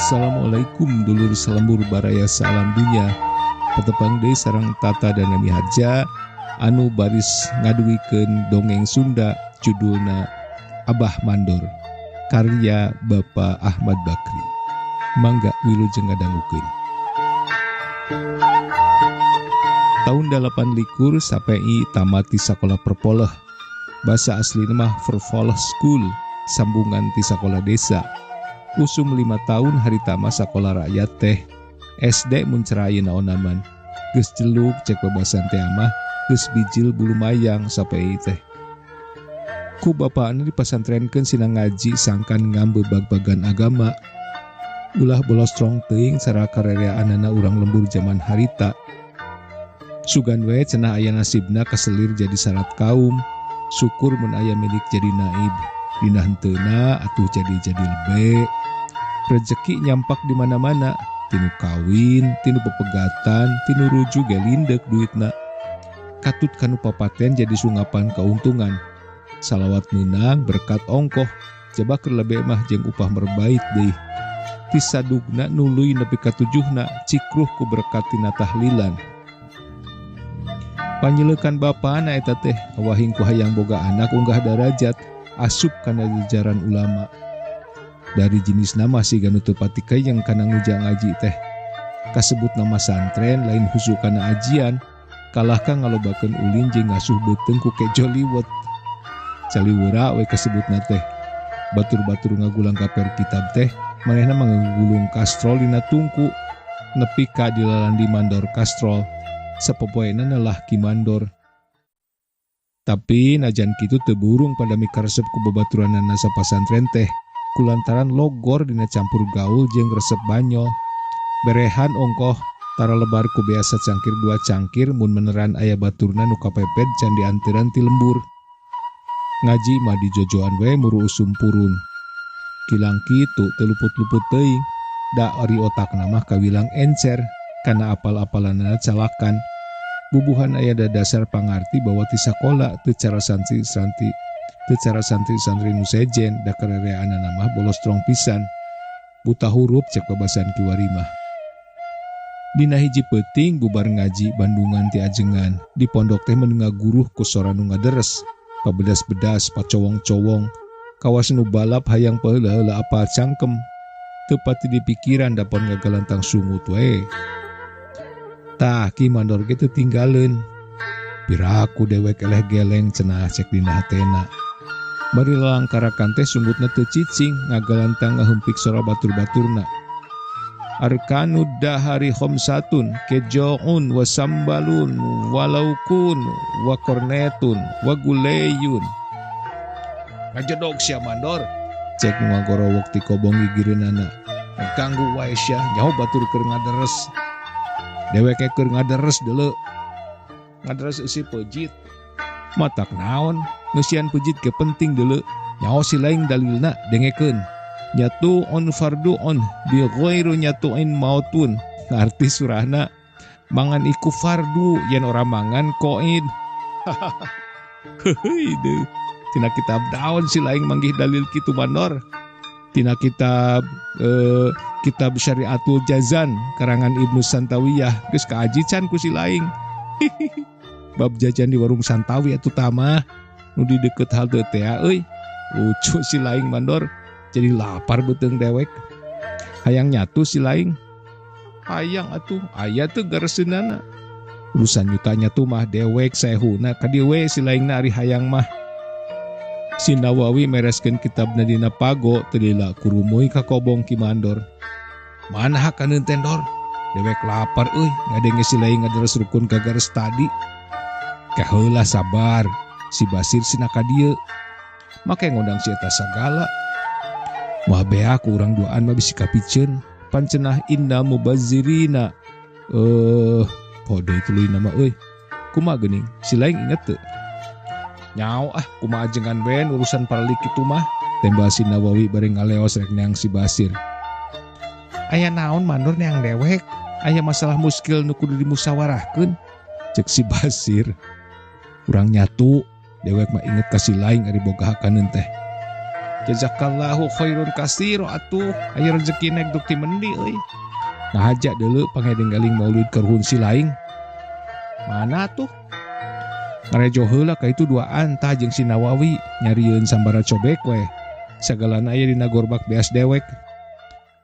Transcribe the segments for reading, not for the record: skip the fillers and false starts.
Assalamualaikum dulur salembur baraya salam dunya. Patepang deui sareng Tata dan Nami Harja anu baris ngaduikeun dongeng Sunda judulna Abah Mandor karya Bapak Ahmad Bakri. Mangga wilujeng ngadangukeun. Tahun 28 Sape'i tamat di sakola perpoleh. Basa asli mah Vervolg School, sambungan ti sakola desa. Usum 5 tahun harita mah sakola rakyat teh. SD mun cerai naonaman. Geus jeluk cek babasan teh mah geus bijil bulu mayang Sape'i teh. Ku bapakna dipasantrenkeun sina ngaji sangkan ngambe bag-bagan agama. Ulah bolostrong teuing cara karereaanana urang lembur jaman harita. Sugan we cenah aya nasibna keselir jadi syarat kaum, syukur mun aya milik jadi naib, dina henteuna atuh jadi lebe. Rezeki nyampak di mana-mana, tinu kawin, tinu pepegatan, tinu ruju ge lindek duitna. Katut kanu papaten jadi sungapan keuntungan. Salawat meunang berkat ongkoh, jaba keur lebe mah jeung upah merbait deui. Ti sadugna nuluy nepi ka tujuhna cikruh ku berkat tina tahlilan. Panyeleukan bapana eta teh awahing ku hayang boga anak unggah darajat asup kana jajaran ulama. Dari jenis nama siga nu teu pati kayang kana ngujang ngaji teh. Kasebut nama santren lain husu kana ajian, kalahka ngalobakeun ulin jeung ngasuh beuteung ku kejo liwet. Caliwura we kasebutna teh. Batur-batur ngagulang kaper kitab teh, manehna mangagulung kastrol dina tungku nepi ka dilalandi mandor kastrol. Sapopoena nelah Ki Mandor. Tapi najan kitu teu burung pada mikaresep ku babaturanana sapasantren teh kulantaran logor dina campur gaul jeung resep banyol. Berehan ongkoh tara lebar ku biasa cangkir dua cangkir mun meneran aya baturna nu kapepet can dianteran ti lembur. Ngaji mah dijojoan we muru usum purun. Kilang kitu teu luput-luput teuing, da ari otakna mah kawilang encer. Kana apal-apalanana calakan. Bubuhan aya dasar pangarti bahwa ti sakola teu cara santri-santri teu cara santri-santri nu sejen da karereanana mah bolostrong pisan. Buta hurup cek babasan kiwari mah. Dina hiji peuting bubar ngaji Bandungan ti ajengan di pondok teh menengah guruh ku sora nu ngaderes, pabedas-bedas, pacowong-cowong, kawas nu balap hayang paheula-heula apal cangkem. Teu pati dipikiran dapon ngagalantang sungut we. Tah Ki Mandor ge teu tinggaleun. Piraku dewek eleh geleng cenah cek dina hatena. Bari lalangkarakan teh sungutna teu cicing ngagalantang ngahempik sora batur-baturna. Arkanud dahari khomsatun kejoun wasambalun walaukun wa kornetun wa guleyun. Ngajedog sia Mandor, cek nu ngagorowok ti kobong gigireunana. Ganggu wae sia nyaho batur keur ngaderes. Deweke keur ngaderes deuleu. Ngaderes eusi pejit. Matak naon ngeusian pejit ge penting deuleu. Nyaho si laing dalilna dengekeun. Nyatu'un fardu'un bi ghairu nyatu'in mautun. Arti surahna mangan iku fardu yen ora mangan koin. Heuy deui. Tina kitab daun si laing manggih dalil kitu Mandor. Tina kitab kitab Syariatul Jazan karangan Ibnu Santawiyah geus kaaji can ku si laing. Bab jajan di warung Santawi atuh tamah nu di deukeut halte teh euy. Lucu si laing Mandor, jadi lapar beuteung dewek. Hayang nyatu si laing. Hayang atuh aya teu gareseunana. Urusan nyuta nyatu mah dewek sehuna ka dieu we si laingna ari hayang mah. Si Nawawi mereskeun kitabna dina pago teu lila kurumuy ka kobong Ki Mandor. Mana hakaneun teh Ndor? Dewek lapar euy, ngadenge si laing ngaderes rukun ka gares tadi. Kaheula sabar, si Basir sina ka dieu. Make ngondang si eta sagala. Moal beak ku urang duaan mah bisi kapiceun. Pancenah inna mubazirina. Podo tuluy nama euy. Kumaha geuning? Si laing inget teu? Nyao ah, kumaha ajengan ben urusan paralik kitu mah. Tembal si Nawawi bari ngaleos rek neang si Basir. Aya naon Mandor neang dewek? Aya masalah muskil nu kudu dimusyawarahkeun? Cek si Basir. Urang nyatu, dewek mah inget ka si laing ari boga hakaneun teh. Jazakallahu khairun katsira atuh. Aya rezeki nek duk ti mendi euy. Ngahaja deuleu pangedeng-galing maulid karuhun si laing. Mana tuh? Ngarejo heula ka itu duaan tah jeung si Nawawi nyarieun sambara cobek we. Sagalana aya dina gorbak beas dewek.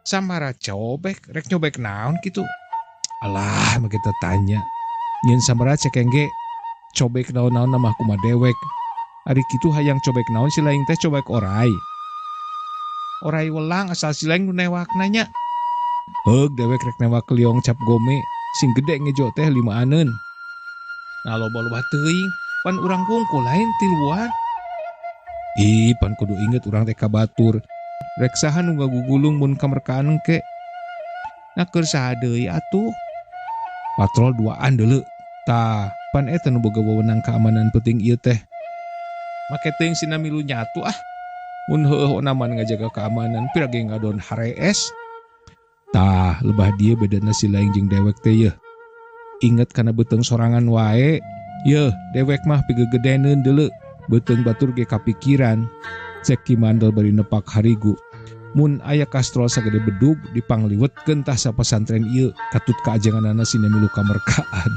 Sambara cobek rek nyobek naon kitu? Alah, mah kita tanya. Nyeun sambara cekeng ge cobek naon-naon mah kumaha dewek. Ari kitu hayang cobek naon si laing teh cobek orai. Orai welang asal si laing nu newakna nya. Heug dewek rek newak liong cap gome sing gede ngejo teh 5-aneun. Nah loba-loba teuing pan urang kungkul lain tiluan. Ih pan kudu inget urang teh ka batur. Rek saha nu ngagugulung mun kamerkaan engke. Nah keur saha deui atuh. Patrol duaan deuleu. Tah pan eta nu boga wewenang keamanan peuting ieu teh. Make teuing sina milu nyatu ah. Mun heueuh onaman ngajaga keamanan pira ge ngadon harees. Tah lebah dieu bedana si laing jeung dewek teh yeuh. Inget kana beuteung sorangan wae. Yeuh dewek mah pigegedeneun deuleu. Beuteung batur ge kapikiran. Cek Ki Mandor bari nepak harigu. Mun aya kastrol sagede bedug dipangliwetkeun tah sapasantren ieu katut kaajenganana sina milu kamerkaan.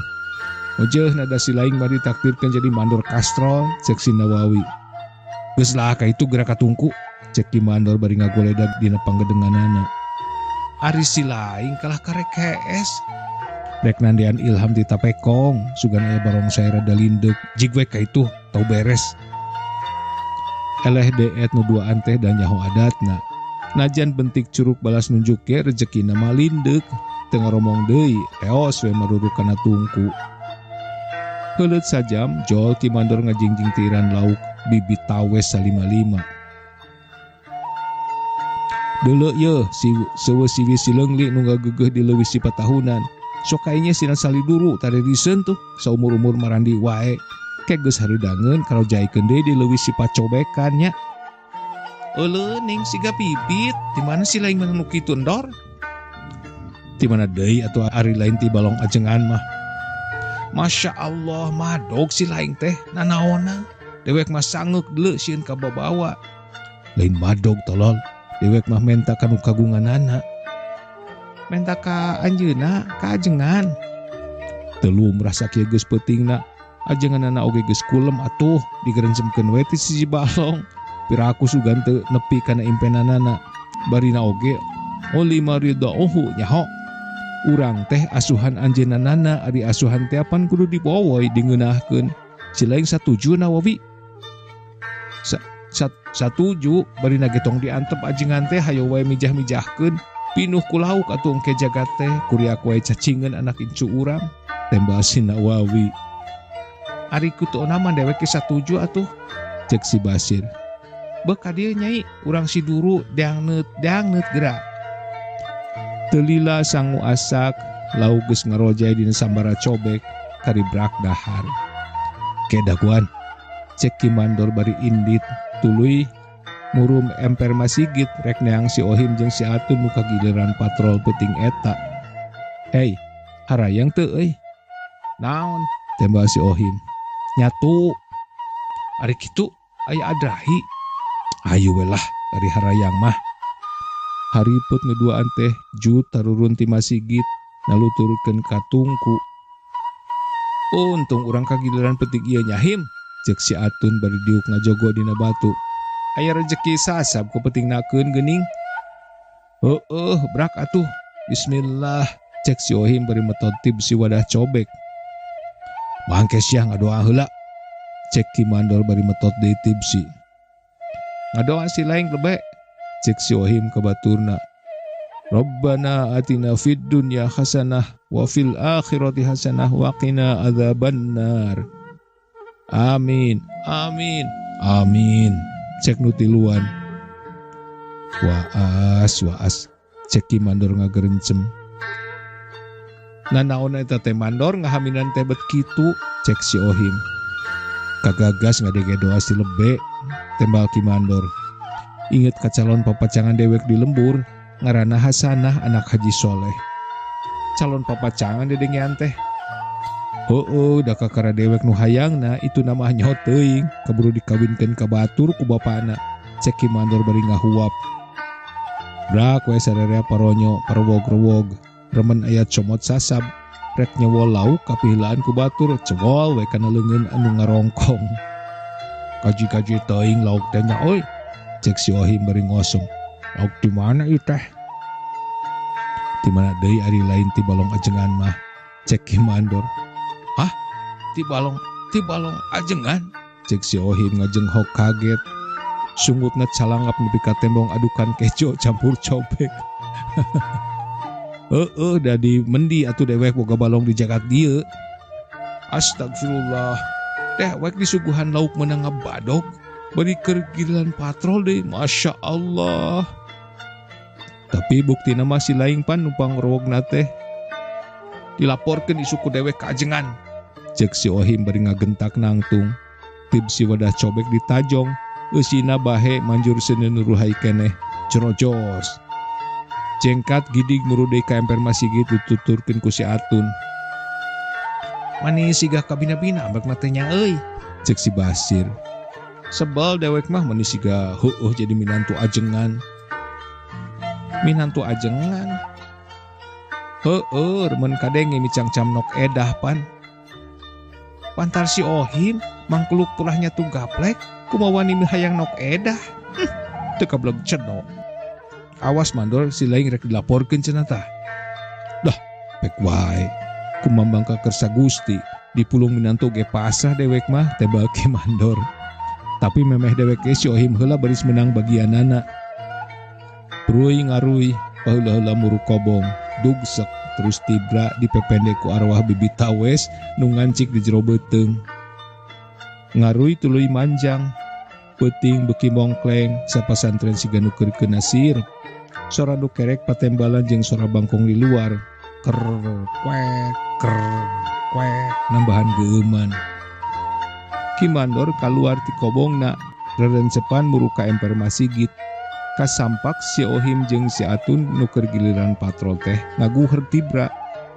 Ojeuh nada si laing mah ditakdirkeun jadi mandor kastrol cek si Nawawi. Geus lah ka itu geura katungku cek Ki Mandor bari ngagoledag dina panggedenganana. Ari si laing kalah karek hees. Rek nandian ilham di tapekong sugan aya barongsai rada lindek jig we ka itu tau beres. Eleh deet nu duaan teh da nyaho adatna. Najan bentik curug balas nunjuk ge rejekina mah lindek teu ngaromong deui eos we maruruk kana tungku. Heuleut sajam jol Ki Mandor ngajingjing tiiran lauk bibit tawes salima-lima. Deuleu yeuh si seueuh siwi sileungli nu ngagegeuh di leuwih si patahunan. Sok kaenya sina saliduru taririseun tuh saumur-umur marandi wae. Ke geus hareudangeun karojaikeun deui di leuwih si pacobekan nya. Euleuh ning siga bibit, di mana si laing mah nu kitu endor? Di mana deui atuh ari lain ti balong ajengan mah. Masya Allah madog si laing teh nanaonan. Dewek mah sangeuk deuleu sieun kababawa. Lain madog tolol, dewek mah menta ka nu kagunganana. Menta ka anjeunna, ka ajengan. Teu lumrah sakieu geus peutingna. Ajenganana oge geus kulem atuh digerencemkeun we ti sisi balong. Piraku sugan teu nepi kana impenanana. Barina oge olima ridauhu nyaho. Urang teh asuhan anjeunanana ari asuhan teh apan kudu dibowoy dingeunahkeun. Si laing satuju Nawawi. Satuju barina ge tong diantep ajengan teh hayo wae mijah-mijahkeun. Pinuh ku lauk atuh engke jagat teh kuriak wae cacingeun anak incu urang. Tembal si Nawawi. Ari kutu onaman dewek ge satuju atuh cek si Basir. Beuh ka dieu nyai urang si duru deangneut deangneut geura. Telila sangu asak lauk geus ngarojay dina sambara cobek karibrak dahar. Ke daguan cek Ki Mandor bari indit tuluy murum emper masigit rek neang si Ohim jeung si Atun nu kagiliran patrol peuting eta. Hei, harayang teu euy? Naon? Tembal si Ohim. Nyatu. Ari kitu aya adrahi. Ayo we lah ari harayang mah. Hariput ngeduaan teh jut tarurun ti masigit lalu turutkeun ka tungku. Untung urang kagiliran peuting ieu nyahim, cek si Atun bari diuk ngajogo dina batu. Aya rejeki sasab ku peutingnakeun geuning. Heueuh brak atuh. Bismillah, cek si Ohim bari metot tib si wadah cobek. Bangke sia ngadoa heula. Cek Ki Mandor bari metot deui tibsi. Ngadoa si laing lebe. Cek si Ohim ka baturna. Rabbana atina fid dunya hasanah wa fil akhirati hasanah wa qina adzabannar. Amin, amin, amin. Cek nu tiluan. Waas, waas. Cek Ki Mandor ngagerencem. Nanaon eta teh Mandor ngahaminan teh bet kitu, cek si Ohim. Kagagas ngadege doa si lebe, tembal Ki Mandor. Inget ka calon papacangan dewek di lembur, ngaranna Hasanah anak Haji Soleh. Calon papacangan dedengean teh. Heueuh, da kakara dewek nu hayangna itu nama nyaho teuing, kaburu dikawinkeun ka batur ku bapana. Cek Ki Mandor bari ngahuap. Brak we sarerea paronyo parwog-rewog. Remen aya comot sasab. Rek nyewol lauk kapihilaan ku batur cewol we kana leungeun anu ngarongkong. Kaji-kaji teuing lauk teh nya euy. Cek si Ohim bari ngosong. Lauk di mana ieu teh? Di mana deui ari lain ti balong ajengan mah? Cek Ki Mandor. Hah? Ti balong ajengan? Cek si Ohim ngajenghok kaget. Sungutna calangap nepi ka tembong adukan kejo campur cobek. Heeh, da di mendi atuh dewek boga balong di jagat dieu. Astagfirullah. Dewek disuguhan lauk meunang ngabadog. Bari keur giliran patrol deui, Masya Allah. Tapi buktina mah si laing pan numpang rowogna teh. Dilaporkeun isuku dewek ka ajengan. Cek si Ohim bari ngagentak nangtung. Tib si wadah cobek ditajong. Eusina bahe manjur seuneu nuruhai keneh. Cerojos. Jengkat gidig murude ka emper masigit dituturkeun ku si Atun. Manis siga kabina-bina ambek teh nya euy. Cek si Basir. Sebel dewek mah manis siga heueuh jadi minantu ajengan. Minantu ajengan. Heueuh remen kadenge micangcam nok edah pan. Pantar si Ohim mangkuluk pulahnya tuh gaplek kumaha wani hayang nok edah. Teu kabeleg cedok. Awas Mandor si laing rek dilaporkeun cenah tah. Dah pek wae. Kumambang ka kersa Gusti dipulung minantu ge pasrah dewek mah tebal Ki Mandor. Tapi memeh dewek ge si Ohim heula baris menang bagianana. Ruy ngaruy paheula-heula muru kobong dugsek terus tibra dipepende ku arwah bibi tawes nu ngancik di jero beuteung. Ngaruy tuluy manjang peuting beuki mongkleng sapasantren siga nu keur keuna sirep. Sora nu kerek patembalan jeung sora bangkong di luar. Ker kuek ker kuek nambahan geueuman. Ki Mandor kaluar ti kobongna rerencepan muru ka emper masigit. Kasampak si Ohim jeung si Atun nu keur giliran patrol teh ngaguher tibra.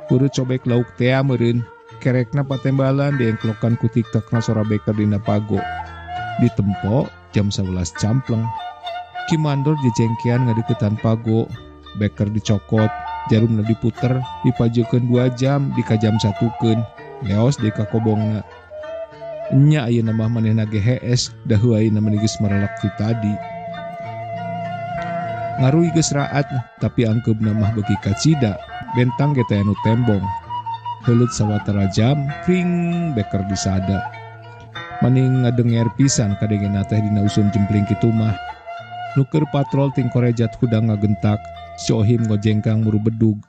Kudu cobek lauk tea meureun. Kerekna patembalan diengklokan ku tiktakna sora beker dina pago. Ditempo jam 11 campleng. Ki Mandor jejengkean ngadeukeutan pago. Beker dicokot, jarumna diputer, dipajekeun 2 jam, dikajam satukeun. Leos deui ka kobongna. Nya ayeuna mah manehna ge hees, dahu ayeuna mah geus maralak ti tadi. Ngaruy geus raat, tapi angkeubna mah beuki kacida, bentang ge teh anu tembong. Heuleut sawatara jam, kring beker disada. Maning ngadenger pisan kadengena teh dina usum jempling kitu mah. Nu keur patrol ting korejat hudang ngagentak, si Ohim ngojengkang muru bedug.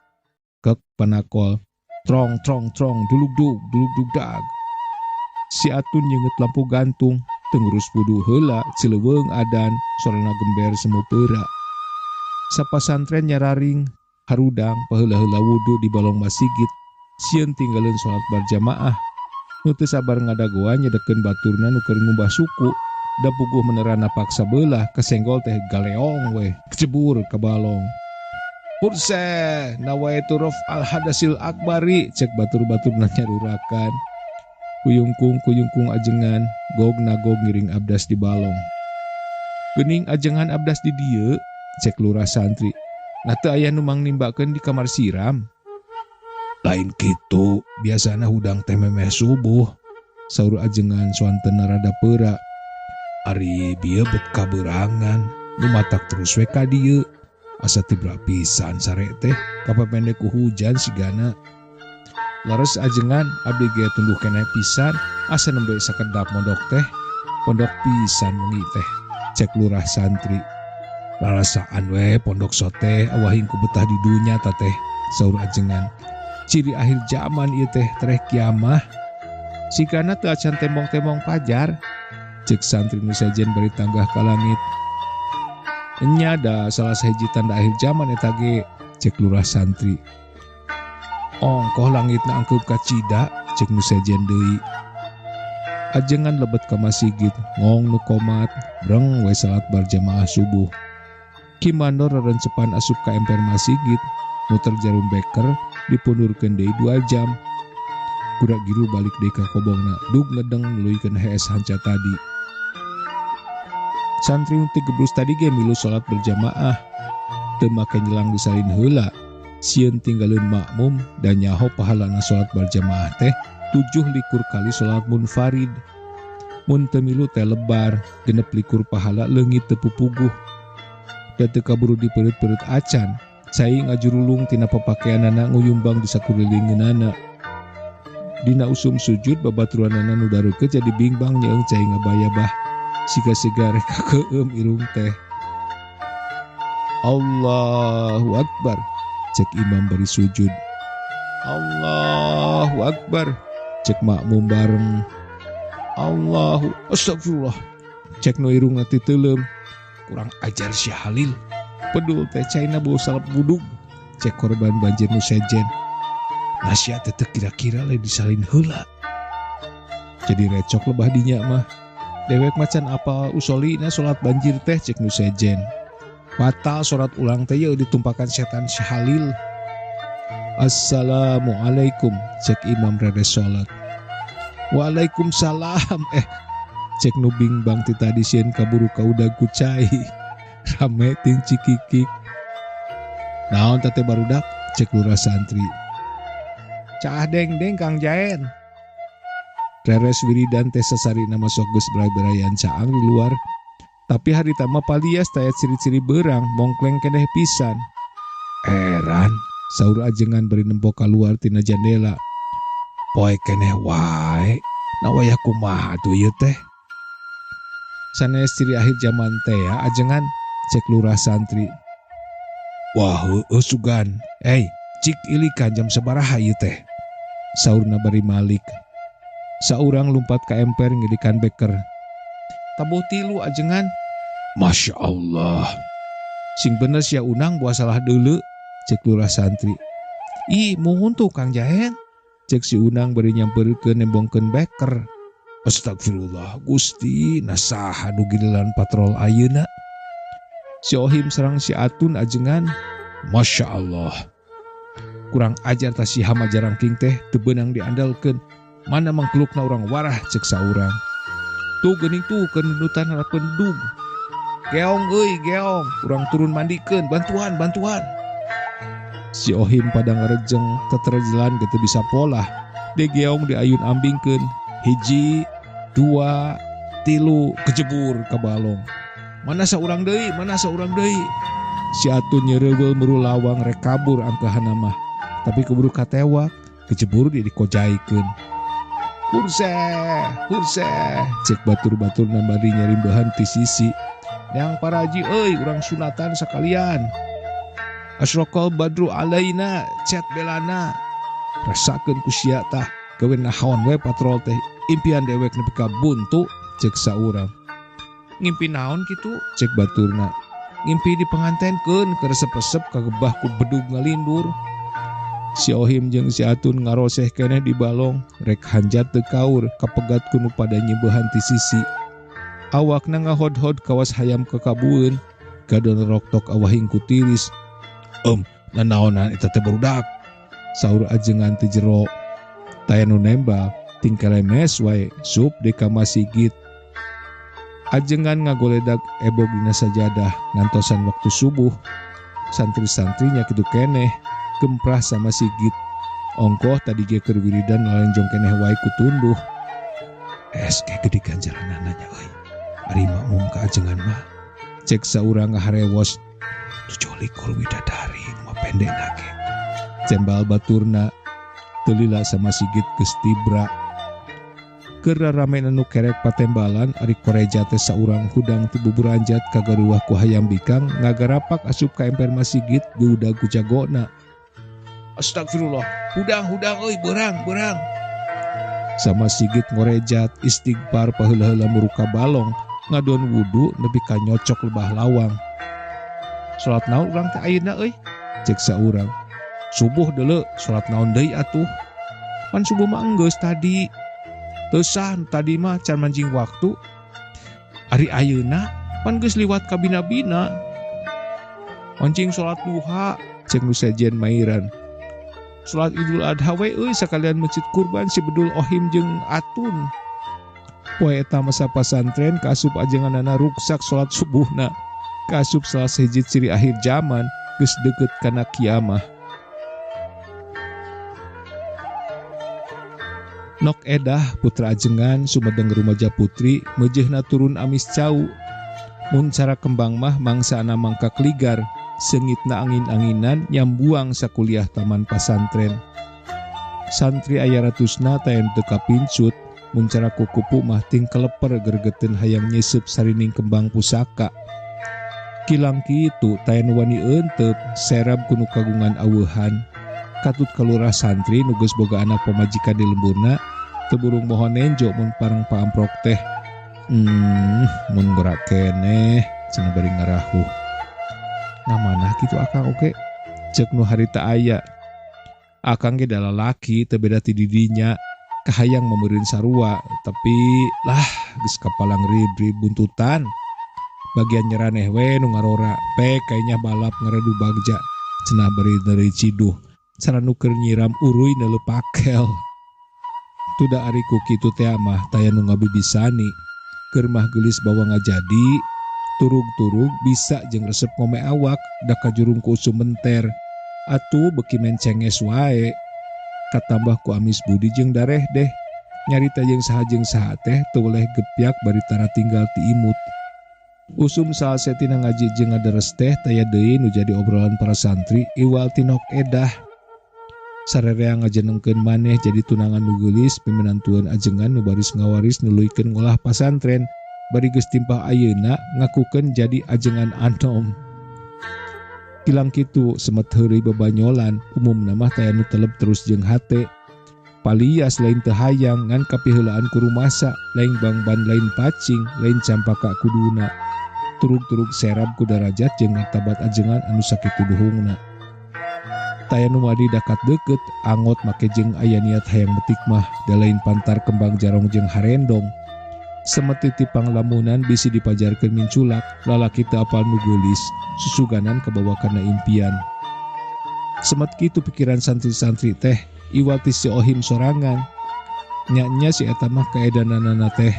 Kek panakol, trong trong trong dulug dug dulug dug dag. Si Atun nyeungeut lampu gantung, teu ngurus wudu heula, cileuweung adan, sorana gember semu peura. Sapasantren nyararing, harudang paheula-heula wudu di balong masigit, sieun tinggaleun salat berjamaah. Nu teu sabar ngadagoan nyedekeun baturna nu keur ngumbah suku, da puguh menerana paksa beulah kesenggol teh galeong weh, kecebur ka balong. Purse nawaitu rof al hadasil akbari, cek batur-baturna nyarurakan. Kuyungkung-kuyungkung ajengan, gog nagog ngiring abdas di balong. Geuning ajengan abdas di dieu, cek lurah santri. Nah teu aya nu mangnimbakeun di kamar siram. Lain kitu, biasana hudang teh memeh subuh. Saur ajengan soantenna rada peura. Ari bieu bet kaberangan, nu matak terus we ka dieu. Asa tibra pisan sare teh, kapapende ku hujan sigana. Lares ajengan abdi ge tunduh keneh pisan, asa nembe sakedap mondok teh, pondok pisan wengi teh. Cek lurah santri. Larasaan we pondok sote awahing ku betah di dunya ta teh, saur ajengan. Ciri akhir zaman ieu teh tereh kiamah. Sigana teu acan tembong-tembong pajar. Cek santri nu sejen bari tanggah ka langit. Enya da salah sahiji tanda akhir zaman eta ge, cek lurah santri. Ongkoh langitna angkeup ka cida, cek nu sejen deui. Ajengan lebet ka masigit, ngong nu komat, breng we salat berjamaah subuh. Ki Mandor rerencepan asup ka emper masigit, muter jarum beker, dipundurkeun deui 2 jam. Kurak giru balik deui ka kobongna, dug ngedeng nuluykeun hees hanca tadi. Santri nu tigebrus tadi ge milu salat berjamaah. Teu make nyelang disalin heula. Sieun tinggaleun makmum dan nyaho pahalana salat berjamaah teh 27 kali salat munfarid. Mun teu milu teh lebar, 26 pahala leungit teu pupuguh. Da teu kaburu dipeureut-peureut acan, cai ngajurulung tina papakeanana nguyumbang di sakulilingeunana. Dina usum sujud babaturanana nu dareukeut jadi bingbang nyeung cai ngabayabah siga-siga rek kakeueum irung teh. Allahu Akbar, cek imam bari sujud. Allahu Akbar, cek makmum bareng. Allahu astagfirullah, cek nu irungna titeuleum. Kurang ajar si Halil, pedul teh caina bau salep budug, cek korban banjir nu sejen. Nasya teh teu kira-kira lain disalin heula. Jadi recok lebah dinya mah. Dewek macan apa usolina salat banjir teh cek nu sejen. Batal salat ulang teh yeuh ditumpakan setan si Halil. Assalamualaikum cek imam rere salat. Waalaikumsalam cek nu bingbang ti tadi sieun kaburu kaudag ku cai. Rame ting cikikik. Naon teh barudak cek lurah santri. Cah deng-deng Kang Jaen. Reres wiridan teh sasarina masuk geus berai-beraian caang di luar. Tapi harita mah palias taya ciri-ciri beurang mongkleng keneh pisan. Eran, saur ajengan bari nempo kaluar tina jandela. Poe keneh wae, na wayah kumaha atuh ieu teh? Sanes ciri akhir zaman teh ya ajengan, cek lurah santri. Wah heueuh sugan. Cik ilikan jam sabaraha ieu teh? Saurna bari malik. Saurang lumpat ka emper ngilikan beker. Tabuh 3 ajengan. Masya Allah. Sing bener sia unang buah salah deuleu, cek lurah santri. Ih, muhun tuh Kang Jaen. Cek si unang bari nyamperkeun nembongkeun beker. Astagfirullah, Gusti, nasaha nu giliran patrol ayeuna. Si Ohim serang si Atun ajengan. Masya Allah. Kurang ajar ta si Hama Jarangking teh teu beunang diandalkeun. Mana mangklukna urang warah cek saurang. Tuh geuning tuh kenundutan harapeun dug. Geong euy geong, urang turun mandikeun, bantuan bantuan. Si Ohim pada ngarejeng teterjelan ge teu bisa polah. De geong diayun ambingkeun. 1, 2, 3 kejebur ka balong. Mana saurang deui, mana saurang deui. Si Atun nyereuweul muru lawang rek kabur angkahana mah. Tapi keburu katewak, kejebur dia dikojaikeun. Hurse, hurse, cek batur-batur nambari nyarimbahan ti sisi. Yang paraji euy urang sunatan sakalian. Asyraqal badru alaina, cet belana. Rasakeun ku sia tah, gawe naon we patrol teh, impian dewek nepi ka buntu, cek saurang. Ngimpi naon kitu, cek baturna. Ngimpi dipengantenkeun keur resep-resep kagebah ku bedug ngalindur. Si Ohim jeung si Atun ngaroseh keneh di balong, rek hanjat teu kaur, kapegat ku nu pada nyebeuhan ti sisi. Awakna ngahod-hod kawas hayam kakabueun, gadon roktok awahing ku tiris. Nanaonan eta teh barudak. Saur ajengan ti jero. Taya nu nembak, tingkelemes wae sup di ka masigit. Ajengan ngagoledag ebog dina sajadah ngantosan waktu subuh. Santri-santrinya kitu keneh, gemprah sama sigit. Ongkoh tadi ge keur wiridan lalenjong keneh wae ku tunduh. Eske gede ganjaranana nya euy. Ari makmum ka ajengan mah. Cek saurang ngaharewos. 27 widadari mah pendekna ge. Cembal baturna teu lila sama sigit geus tibra. Keur rarame anu kerek patembalan ari koreja teh saurang hudang ti buburanjat kagaruah ku hayam bikang ngagarapak asup ka emper masigit diudag ku jagona. Astagfirullah, hudang-hudang euy beurang beurang. Sama sigit ngorejat istighfar paheula-heula muruka balong ngadon wudu nepi ka nyocok lebah lawang. Salat naon urang teh ayeuna euy? Cek saurang. Subuh deuleu, salat naon deui atuh? Pan subuh mah enggeus tadi. Teu sah tadi mah can manjing waktu. Ari ayeuna pan geus liwat ka bina-bina. Mancing salat duha cek nu sejen mairan. Salat Idul Adha we euy sakalian masjid kurban si bedul Ohim jeung Atun. Poe eta mah sapasantren kaasup ajenganana ruksak salat subuhna. Kaasup salah sahiji ciri akhir zaman geus deukeut kana kiamah. Nok edah putra ajengan Sumedang rumaja putri meujeuhna turun amis cau. Mun cara kembang mah mangsaana mangkak ligar, seungitna angin-anginan nyambuang sakuliah taman pasantren. Santri aya ratusna teh teu kapincut. Mun cara kukupu mah ting keleper gergeteun hayang nyiseup sarining kembang pusaka. Kilang kitu taya nu wani euteup serab ku nu kagungan aweuhan. Katut kalurah santri nu geus boga anak pamajikan di lemburna teu burung moho nenjo mun pareng paamprok teh. Mun gerak keneh cenah bari ngarahuh. Ngamanah kitu akang oge? Ceuk nu harita aya. Akang ge da lalaki teu beda ti didinya. Kahayang memeureun sarua tapi lah geus kapalang rib-rib buntutan. Bagian nyeraneh we nu ngarora pek kayaknya balap ngaredu bagja cenah bari deui ciduh. Cara nu keur nyiram uruy neuleuh pakel. Tuda ari ku kitu teh mah taya nu ngabibisani. Keur mah geulis bawa ngajadi turug-turug bisa jeung resep ngome awak da kajurung ku usum menter. Atuh beuki mencenges wae. Katambah ku amis budi jeung dareh deh. Nyarita jeung saha jeung saha teh teu weleh gepyak bari tara tinggal ti imut. Usum salsetina ngaji jeung ngaderes teh taya deui nu jadi obrolan para santri iwal ti nok edah. Sarerea ngajenengkeun maneh jadi tunangan nu geulis pimenantueun ajengan nu baris ngawaris nuluykeun ngolah pasantren bari geus timpah ayeuna ngakukeun jadi ajengan anom. Kilang kitu semet heureuy babanyolan umumna mah taya nu telep terus jeung hate. Palias lain teu hayang ngan kapiheulaan ku rumasa lain bangban lain pacing lain campaka kuduna. Turug-turug serab ku darajat jeung martabat ajengan anu sakitu duhungna. Taya nu wadi dakat deukeut angot make jeung aya niat hayang metik mah da lain pantar kembang jarong jeung harendong. Semet titi panglamunan bisi dipajarkeun minculak lalaki teu apal nu geulis susuganan kabawa kana impian. Semet kitu pikiran santri-santri teh iwal ti si Ohim sorangan. Nya-nya si eta mah kaedananana teh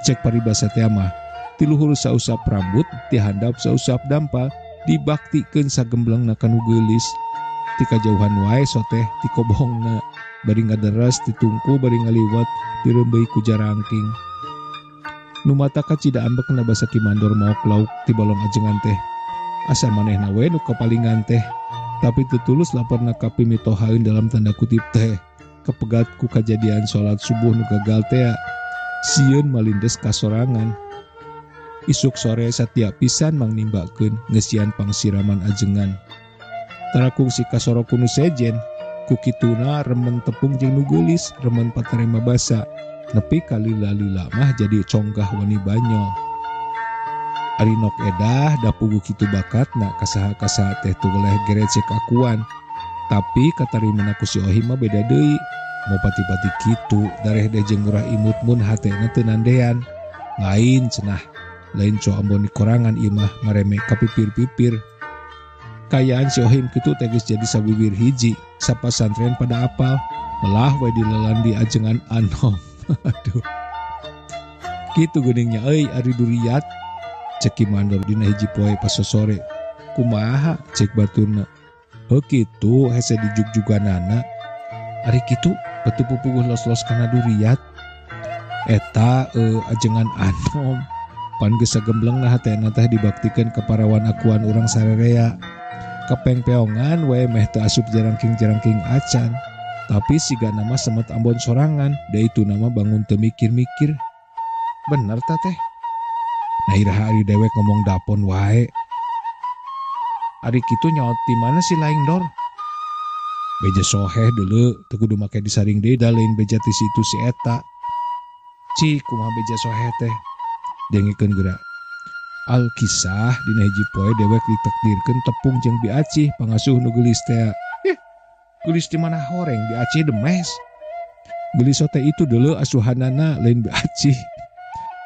cek paribasa teh mah ti luhur sausap rambut ti handap sausap dampal dibaktikeun sagemblengna ka nu geulis. Ti kajauhan wae soteh ti kobongna bari ngaderes ti tungku bari ngaliwat direumbeui ku jarangking. Nu mata kacida ambekna basa Ki Mandor maok lauk ti balong ajengan teh. Asa manehna we nu kapalingan teh. Tapi teu tulus laporna ka pimitohaeun dalam tanda kutip teh. Kepegat ku kajadian salat subuh nu gagal tea. Sieun malindes kasorangan. Isuk sore satiap pisan mangnimbakeun ngeusian pangsiraman ajengan. Tarakung si kasoro ku nu sejen, ku kituna remen tepung jeung nu geulis, remen patarema basa. Nepi kalila-lila mah jadi conggah wani banyol. Ari nok edah da puguh kitu bakatna kasaha-kasaha teh teu weleh gerecek akuan. Tapi katarimana ku si Ohim mah beda deui. Mau pati-pati kitu dareh deh jeung murah imut mun hatena teu nandean. Lain cenah, lain co ambon dikorangan ieu mah mareme ka pipir-pipir. Kayaan si Ohim kitu teh geus jadi sabibir hiji, sapasantren pada apal, melah we dilalandi ajengan anom. Aduh. Kitu geuningnya euy ari duriat. Cek Ki Mandor dina hiji poe pasosore. Kumaha cek baturna. Heuh kitu hese dijugjuganana. Ari kitu batu pupuguh los-los kana duriat. Eta ajengan anom. Pan geus sagemblengna hatena teh dibaktikeun ka parawan akuan urang sarerea. Kapengpeongan we meh teu asup jarangking-jarangking acan. Tapi siga nama semet ambon sorangan, da itu nama bangun teu mikir-mikir. Bener ta teh? Nah iraha ari dewek ngomong dapon wae. Ari kitu nyaot ti mana si laing dor? Beja soheh deuleu teu kudu make disaring deui da lain beja ti situ si eta. Ci kumaha beja soheh teh? Dengekeun geura. Alkisah dina hiji poe dewek ditakdirkeun tepung jeung Bi Acih pangasuh nu geulis teh. Geulis di mana horeng Bi Acih demes. Geulis teh itu deuleu asuhanana lain Bi Acih.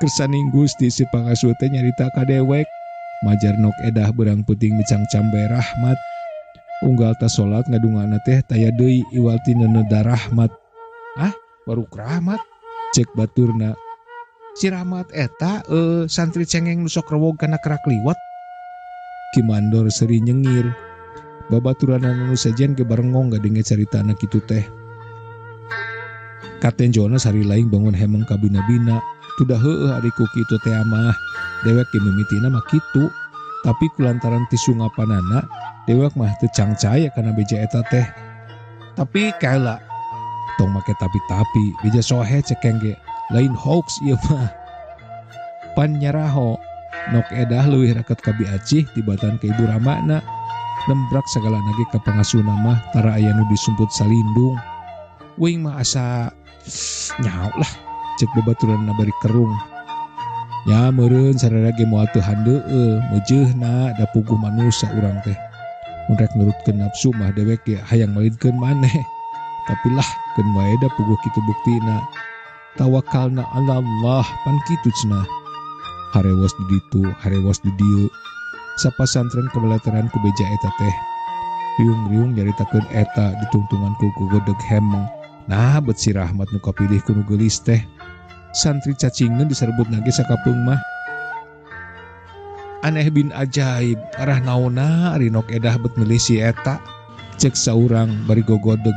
Kersaning Gusti si pangasuh teh nyarita ka dewek. Majar nok edah berang peuting micangcam bae rahmat. Unggal ta salat ngadungana teh taya deui iwal ti neuneuda rahmat. Ah, baru rahmat cek baturna. Si Rahmat eta santri cengeng nu sok rewog kana kerak liwet. Ki Mandor seuri nyengir. Babaturanana nu sejen ge barengong ngadenge caritana kitu teh. Katenjona sari laing bangun hemeng ka bina-bina. Tudah heueuh ari ku kitu teh mah. Dewek ge mimitina mah kitu. Tapi kulantaran ti sungapanana dewek mah teu cangcaya kana beja eta teh. Tapi kaela tong make tapi-tapi beja sohe cekeng ge lain hoax ieu mah. Pan nyaraho Nok Edah leuwih raket ka Bi Acih tibatan ka ibu ramana. Nembrak sagala nage ka pangasuna mah tara aya nu disumput salindung. Uing mah asa nyaho lah cek babaturanna bari kerung. Nya meureun sararea ge moal teu handeueul meujeuna da puguh manusa urang teh. Mun rek nurutkeun nafsu mah dewek ge hayang malidkeun maneh. Tapi lah keun wae da puguh kitu buktina. Tawakalna ala Allah pan kitu cenah. Harewos di ditu, harewos di dieu. Sapasantren kebelateran ku beja eta teh. Riung-riung nyaritakeun eta ditungtungan ku gogodeg hemeng. Nah bet si Rahmat nu kapilih ku nu geulis teh. Santri cacingeun diserbut nage sakapeung mah. Aneh bin ajaib, arah naona ari Nok Edah bet milih si eta. Cek saurang bari gogodeg.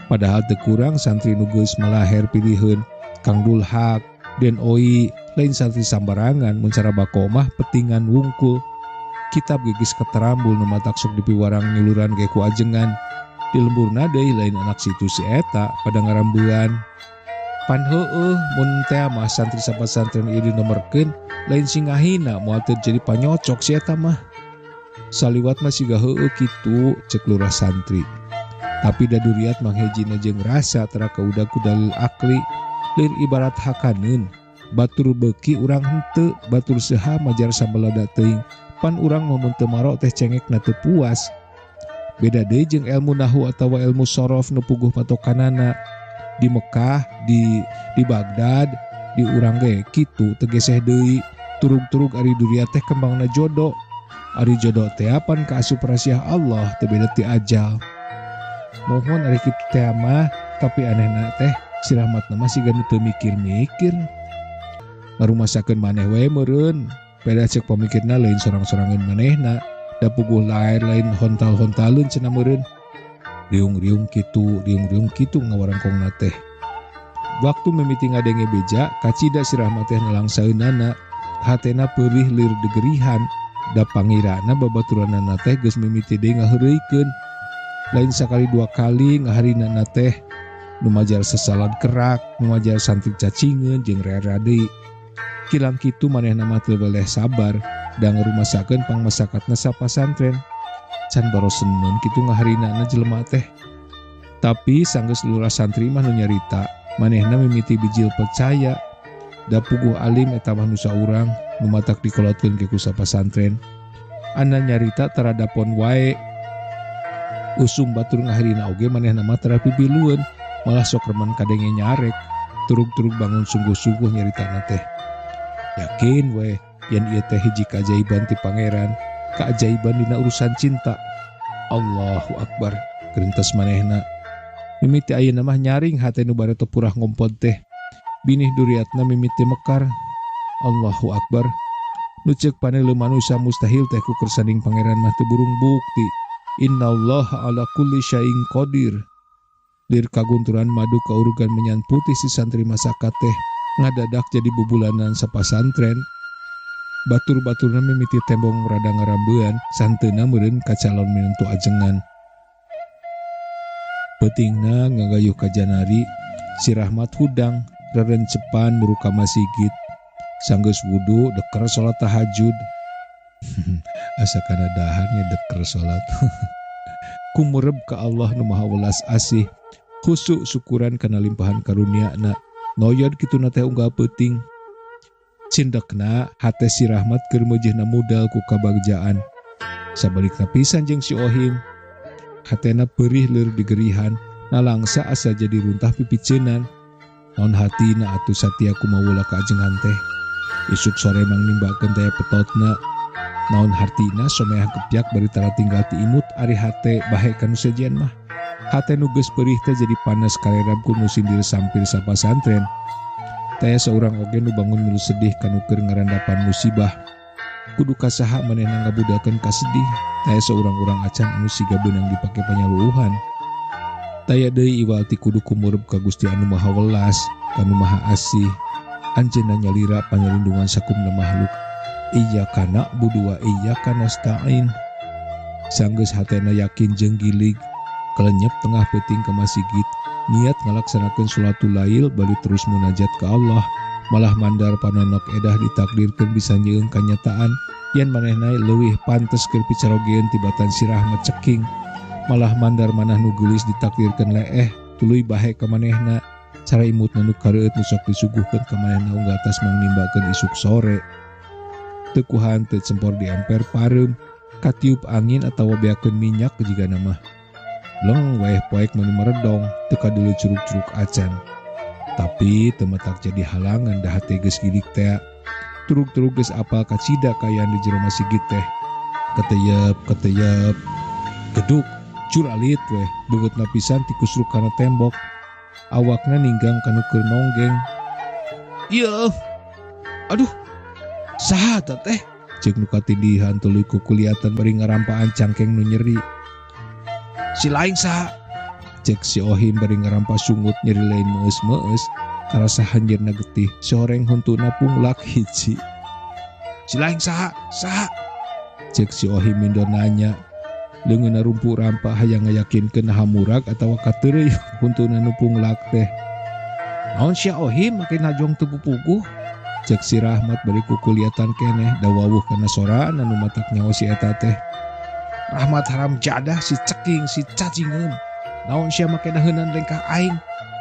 Padahal teu kurang santri nu geus malaher piliheun. Kang Dulhak, Den Oi, lain santri sambarangan mun cara bako mah petingan wungkul. Kitab geus keterambul nu matak sok dipiwarang nyuluran ge ku ajengan. Di lemburna deui lain anak situ si eta pada ngarambean. Pan heueuh mun teh mah santri sapasantren ieu dinomerkeun lain singahina moal teu jadi panyocok si eta mah. Saliwat mah siga heueuh kitu cek lurah santri. Tapi da duriat manghejina jeung rasa tara kaudag ku dalil akli. Lir ibarat hakaneun batur beuki urang henteu batur seha majar sabalada teuing. Pan urang mah mun teu maro teh cengekna teu puas. Beda deui jeung ilmu nahu atawa ilmu sorof nu puguh patokanana. Di Mekah, di Baghdad, di urang ge kitu teu geseh deui. Turug-turug ari duriat teh kembangna jodoh. Ari jodoh teh apan kaasup rahasia Allah teu beda ti ajal. Mohon ari kitu teh mah, tapi anehna teh si Rahmat mah siga nu teu mikir-mikir. Ngarumasakeun maneh we meureun. Beda cek pamikirna lain sorang-sorangan manehna. Da puguh lain lain hontal-hontalun cenah meureun. Riung-riung kitu, riung-riung kitu ngawarangkongna teh. Waktu mimiti ngadenge beja, kacida si Rahmat teh nalangsaeunana. Hatena peurih lir degerihan. Da pangirana babaturanana teh geus mimiti deui ngaheureuykeun. Lain sakali dua kali ngaharinana teh nu majar sasalad kerak, nu majar santri cacingeun jeung rera deui. Kilang kitu manehna mah teu boleh sabar da ngarumasakeun pangmasakatna sapasantren. Can baroseneun kitu ngaharinana jelema teh. Tapi sanggeus lurah santri mah nu nyarita, manehna mimiti bijil percaya. Da puguh alim eta mah nu saurang nu matak dikolotkeun ge ku sapasantren. Ana nyarita taradapon wae. Usum batur ngaharina oge manehna mah tara pipilueun, malah sok remen kadenge nyarek. Turug-turug bangun sungguh-sungguh nyaritana teh. Yakin we yen ieu teh hiji keajaiban ti pangeran, keajaiban dina urusan cinta. Allahu Akbar, gerentes manehna. Mimiti ayeuna mah nyaring hate nu bareto purah ngompod teh. Binih duriatna mimiti mekar. Allahu Akbar. Nu ceuk panele manusia mustahil teh ku kersaning pangeran mah teu burung bukti. Innallaha ala kulli syai'in qadir. Lir kagunturan madu kaurugan menyan putih si santri masakat teh ngadadak jadi bubulanan sapasantren. Batur-baturna mimiti tembong rada ngarambean, santeuna meureun ka calon minantu ajengan. Peutingna ngagayuh ka janari, si Rahmat hudang rerencepan muru ka masigit. Sanggeus wudu deker salat tahajud. Asa kana daharnya deker salat. Kumureb ka Allah nu Maha Welas Asih, khusuk syukuran kana limpahan karuniana. Noyod kituna teh unggal peuting. Cindekna hate si Rahmat keur meujeuhna mudal ku kabagjaan. Sabalikna pisan jeung si Ohim. Hatena perih leur digerihan, nalangsa asa jadi runtah pipiceunan. Naon hatina atuh satia kumawula ka ajengan teh. Isuk sore mang nimbakeun teh petotna. Naon hartina someah gepyak bari tara tinggal ti imut ari hate bahe kanu sejen mah. Hate nu geus perih teh jadi panas kalerab ku nu sindir sampir sapasantren. Taya saurang oge nu bangun milu sedih kanu keur ngarandapan musibah. Kudu kasaha manehna ngabudakeun kasedih. Taya saurang-urang acan anu siga beunang dipake panyaluuhan. Taya deui iwal ti kudu kumureb ka Gusti anu Maha Welas, kanu Maha Asih. Anjeunna nyalira panyalindungan sakumna makhluk. Iyyaka na'budu wa iyyaka nasta'in. Sanggeus hatena yakin jeung gilig, kelenyep tengah peuting ka masigit, niat ngalaksanakeun salatul lail bari terus munajat ka Allah. Malah mandar panonok edah ditakdirkeun bisa nyeung kanyataan yen manehna leuwih pantes keur picarogeun tibatan si Rahmat ceking. Malah mandar manah nu geulis ditakdirkeun leeh tuluy bahe ka manehna. Cara imutna nu kareueut nu sok disuguhkeun ka manehna unggal tas mangnimbakeun isuk sore. Teu kuhan teu cempor di emper pareum, katiup angin atawa beakeun minyak jigana mah. Leng waeh poek meuni meredong, teu kadeuleu curug-curug acan. Tapi teu matak jadi halangan da hate geus gilig tea. Turug-turug geus apal kacida kaayaan di jero masigit teh. Keteyep, keteyep. Geduk, cur alit weh, beungeutna pisan tikusruk kana tembok. Awakna ninggang kanu keur nonggeng. Ieu. Aduh. Saha ta teh? Ceuk nu katindihan tuluy kukuliatan bari ngarampaan cangkeng nu nyeri. Si lain saha? Cek si Ohim bari ngarampa sungut nyeri lain meus-meus. Karasa hanjeurna getih, sehoreng huntuna punglak hiji. Si lain saha? Saha? Cek si Ohim mindo nanya. Leungeunna rumpu rampa hayang ngayakinkeun hamurag atawa kateureuy huntuna nu punglak teh. Naon sia Ohim make najong teu pupuguh? Cek si Rahmat bari kukuliatan keneh da wawuh kana soraan anu matak nyaho si eta teh. Rahmat haram jadah si ceking si cacingeun. Naon sia make daheunan lengkah aing?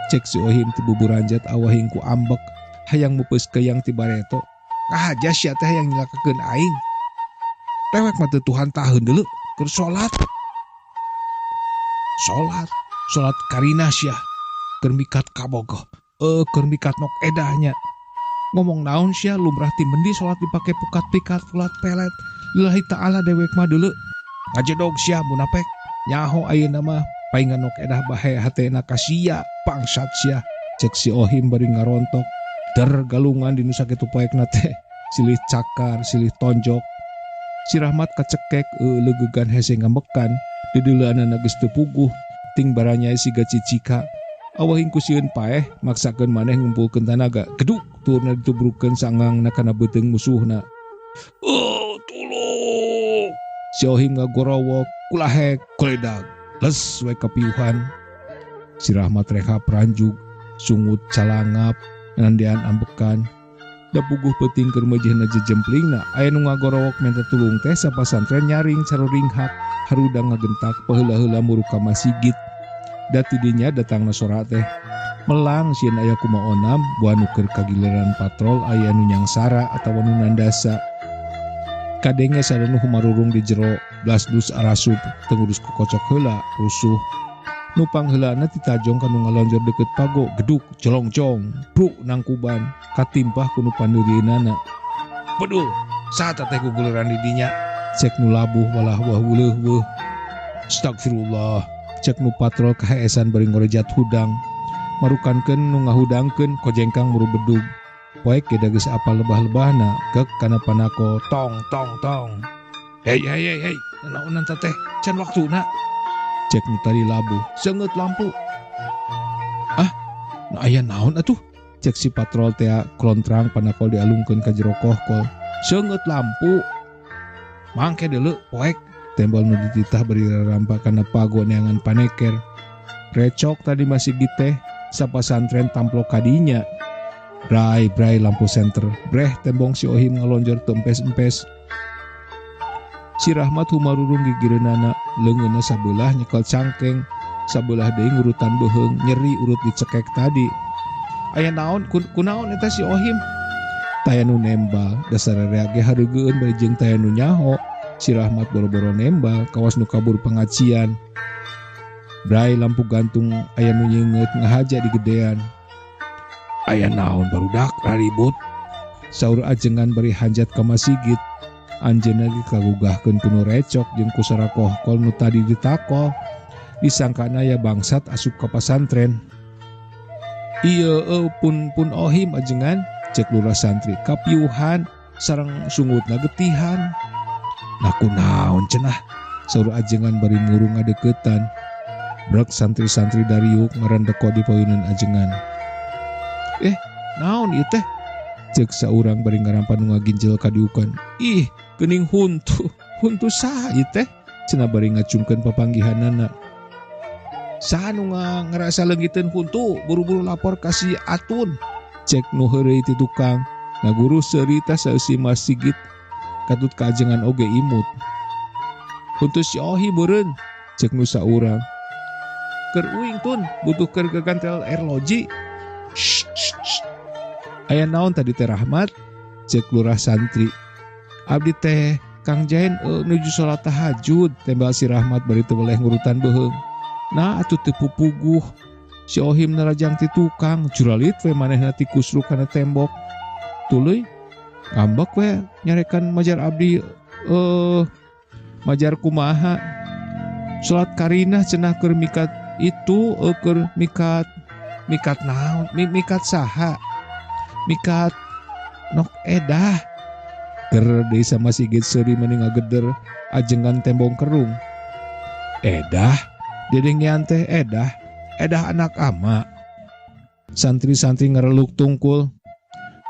Cek si Ohim teu buburanjat awahing ku ambek hayang mupeus keyang ti bareto. Ngahaja sia teh hayang nyilakakeun aing. Dewek mah teu Tuhan taheun deuleu keur salat. Salat, salat karina sia. Keur mikat kabogoh. Keur mikat nok edahnya. Ngomong naon sia lumrah ti mendi salat dipake pukat-pikat pulat pelet. Lillahi ta'ala dewek mah deuleu. Ngajedog sia munafik. Nyaho ayeuna mah paingan nok edah bahe hatena ka sia, bangsat sia. Cek si Ohim bari ngarontok. Der galungan di nu sakitu poekna teh. Silih cakar, silih tonjok. Si Rahmat kacekek leugegan hese ngambekan. Dideuleunana geus teu puguh, ting baranyai siga cicika. Awahing ku sieun paeh maksakeun maneh ngumpulkeun tanaga. Geduk turna ditubrukeun sangangna kana beuteung musuhna. Oh, tulung. Si Ohim ngagorowok, kulahek, koledag. Les we kapiuhan. Si Rahmat rehap ranjug, sungut calangap, nandean ambekan. Da puguh peuting keur meujeuhna jejemplingna, aya nu ngagorowok minta tulung teh sapasantren nyaring saruringhak, harudang ngagentak paheula-heula muruk ka masigit. Da tidinya datangna sora teh. Melang sieun aya kumaonam, buah nu keur kagiliran patrol aya nu nyangsara atawa nu nandasa. Kadenge sadanu humarurung di jero, blasdus arasup, tengurus kukocok heula, rusuh. Nu pangheulana titajong kanu ngalonjor deukeut pago, geduk, jolongjong, bruk nangkuban, katimpah ku nu pandeurieunana. Bedul, saha teh guguleran di dinya? Cek nu labuh walah wah wuleuh weuh. Astagfirullah, cek nu patrol kaheesan bari ngorejat hudang. Marukankeun nu ngahudangkeun kojengkang muru bedug. Poek ge geus apal lebah-lebahna, gek kana panako tong tong tong. Hei hei hei hei, naonan teh can waktuna. Cek nu tadi labuh, seungeut lampu. Ah, nu aya naon atuh? Cek si patrol tea klontrang panakol dialungkeun ka jero kohkol. Seungeut lampu. Mangke deuleu poek, tembal nu dititah bari rarampa kana pago neangan paneker. Recok tadi masih teh, sapasantren tamplok kadinya. Brai brai lampu senter, breh tembong si Ohim ngalonjor teu empes-empes. Si Rahmat humarurung gigireunana, leungeunna sabelah nyekel cangkeng, sabelah deui ngurutan beuheung, nyeri urut dicekek tadi. Aya naon kunaon eta si Ohim? Taya nu nembal, dasar rea ge hareugeun bari jeung taya nu nyaho. Si Rahmat boro-boro nembal, kawas nu kabur pengajian. Brai lampu gantung aya nu nyeungeut ngahaja di gedean. Aya naon barudak raribut? Saur ajengan bari hanjat ka masigit. Anjeunna ge kagugahkeun ku nu recok jeung ku sora kohkol nu tadi ditakol. Disangkana aya bangsat asup ka pasantren. Ieu pun pun Ohim ajengan cek lurah santri kapiuhan sareng sungutna getihan. Nah kunaon cenah saur ajengan bari murung ngadeukeutan. Brek santri-santri dariuk ngarendeko di payunan ajengan. Naon ieu teh? Cek saurang bari ngarampan nu ngaginjel kadiukan. Ih, geuning huntu. Huntu saha ieu teh? Cenah bari ngacungkeun papanggihanana. Saha nu ngarasa leungiteun huntu, buru-buru lapor ka si Atun. Cek nu heureuy ti tukang. Ngaguru seuri tah saeusi masigit katut ka ajengan oge imut. Huntu si Ohi beureun, cek nu saurang. Keur uing tun, butuh keur gagantel airloji. Shh, shh, shh. Aya naon tadi teh Rahmat? Cek lurah santri. Abdi teh Kang Jain nuju salat tahajud, tembal si Rahmat bari teu weleh ngurutan beuheung. Nah atuh teu pupuguh. Si Ohim narajang ti tukang, juralit we manehna ti kusruk kana tembok. Tuluy ngambek we nyarekan majar abdi majar kumaha. Salat karinah cenah keur mikat itu keur mikat, mikat naon, mikat saha, mikat nok edah. Ger deui sama Sigit seuri meni ngageder ajengan tembong kerung. Edah, dedengean teh edah, edah anak ama. Santri-santri ngareluk tungkul.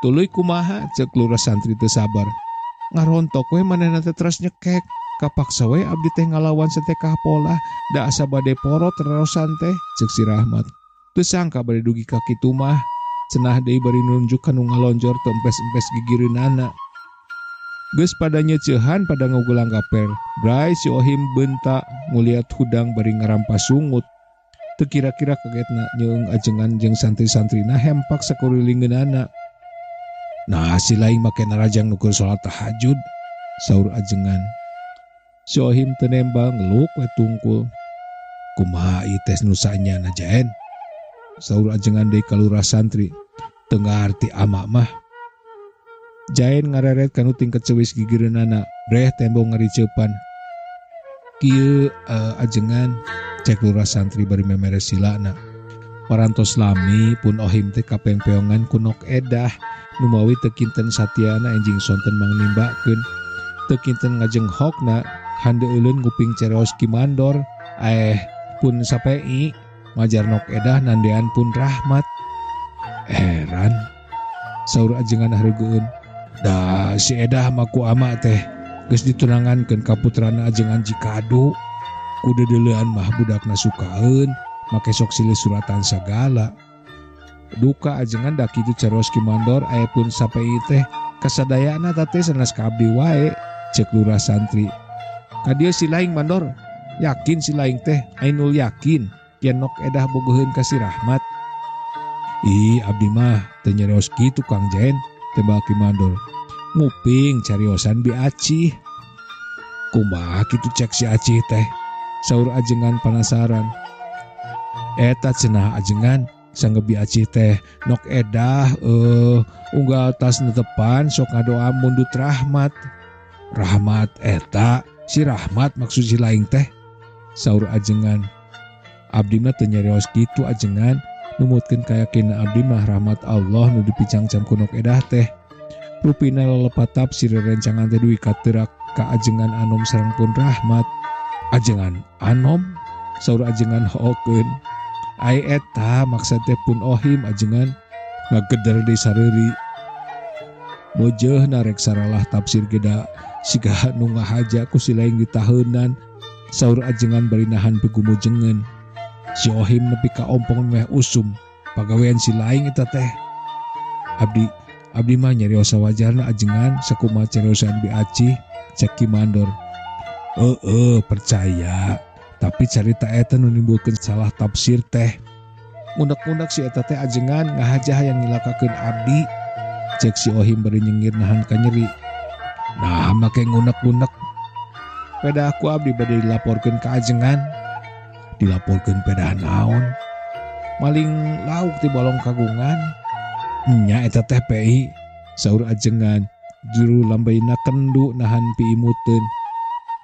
Tuluy kumaha cek lurah santri teu sabar. Ngarontok we manehna teh teras nyekek. Kapaksa we abdi teh ngalawan setekah pola da asa bade porot raosan teh cek si Rahmat. Teu sangka bade dugi ka kitu mah. Cenah deui bari nunjuk ka nu ngalonjor teu empes-empes gigireunana. Geus pada nyeceuhan pada ngugulang kaper. Bray si Ohim bentak nguliat hudang bari ngarampas sungut. Teu kira-kira kagetna nyeung ajengan jeung santri-santrina hempak sakurilingeunana. Nah si laing make narajang nu keur salat tahajud saur ajengan. Si Ohim teu nembal ngeluk we tungkul. Kumaha ieu teh nu saenyana Jaen? Saur ajengan deui ka lurah santri. Teu ngarti ama mah. Jaen ngareret kanu tingkat cewis gigireunana, breh tembong ngaricepan. Kieu ajengan cek lurah santri bari memere silana. Parantos lami pun Ohim teh kapengpeongan ku nok edah numawi teu kinten satiana enjing sonten mangnimbakeun. Teu kinten ngajenghokna handeuleun nguping cereos Ki Mandor. Pun sapei majar nok edah nandean pun Rahmat. Heran saur ajengan hareugeun. Da si edah mah ku ama teh geus ditunangankeun ka putrana ajengan Cikadu. Ku deudeulean mah budakna sukaeun make sok silih suratan sagala. Duka ajengan da kitu caros Ki Mandor aya pun sapei teh kasadayana teh sanes ka abdi wae cek lurah santri. Ka dieu si laing Mandor yakin si laing teh ainul yakin yen nok edah bogoheun ka si Rahmat. Ih abdi mah teu nyarios kitu Kang Jaen tembal Ki Mandor. Nguping cariosan bi Acih. Kumaha kitu cek si Acih teh? Saur ajengan penasaran. Eta cenah ajengan sanggebi Acih teh nok edah unggal tas netepan sok ngadoa mundut Rahmat. Rahmat eta si Rahmat maksud si laing teh? Saur ajengan. Abdi mah teu nyarios kitu ajengan, numutkeun kayakinan abdi mah rahmat Allah nu dipicangcam ku nok edah teh. Rupina lelepat tafsir rencangan teh duwi katerak ka ajengan anom sareng pun Rahmat. Ajengan anom saur ajengan hookeun. Ai eta maksad teh pun Ohim ajengan ngageder di sareuri. Mojehna rek saralah tafsir geda siga nu ngahaja ku si laing ditaheunan. Saur ajengan bari nahan pigumujengeun. Si Ohim nepi ka ompong meh usum pagawean si laing eta teh. Abdi mah nyarios sawajarna ajengan sakumaha cariosan bi Acih cek Ki Mandor. Heeh percaya tapi carita eta nu nimbulkeun salah tafsir teh. Ngunek-ngunek si eta teh ajengan ngahaja hayang nyilakakeun abdi cek si Ohim bari nyengir nahan kanyeri. Nah make ngunek-ngunek pedah ku abdi bade dilaporkeun ka ajengan. Dilaporkeun pedah naon? Maling lauk ti balong kagungan. Nya eta teh PI saur ajengan juru lambaina kendu nahan piimuteun.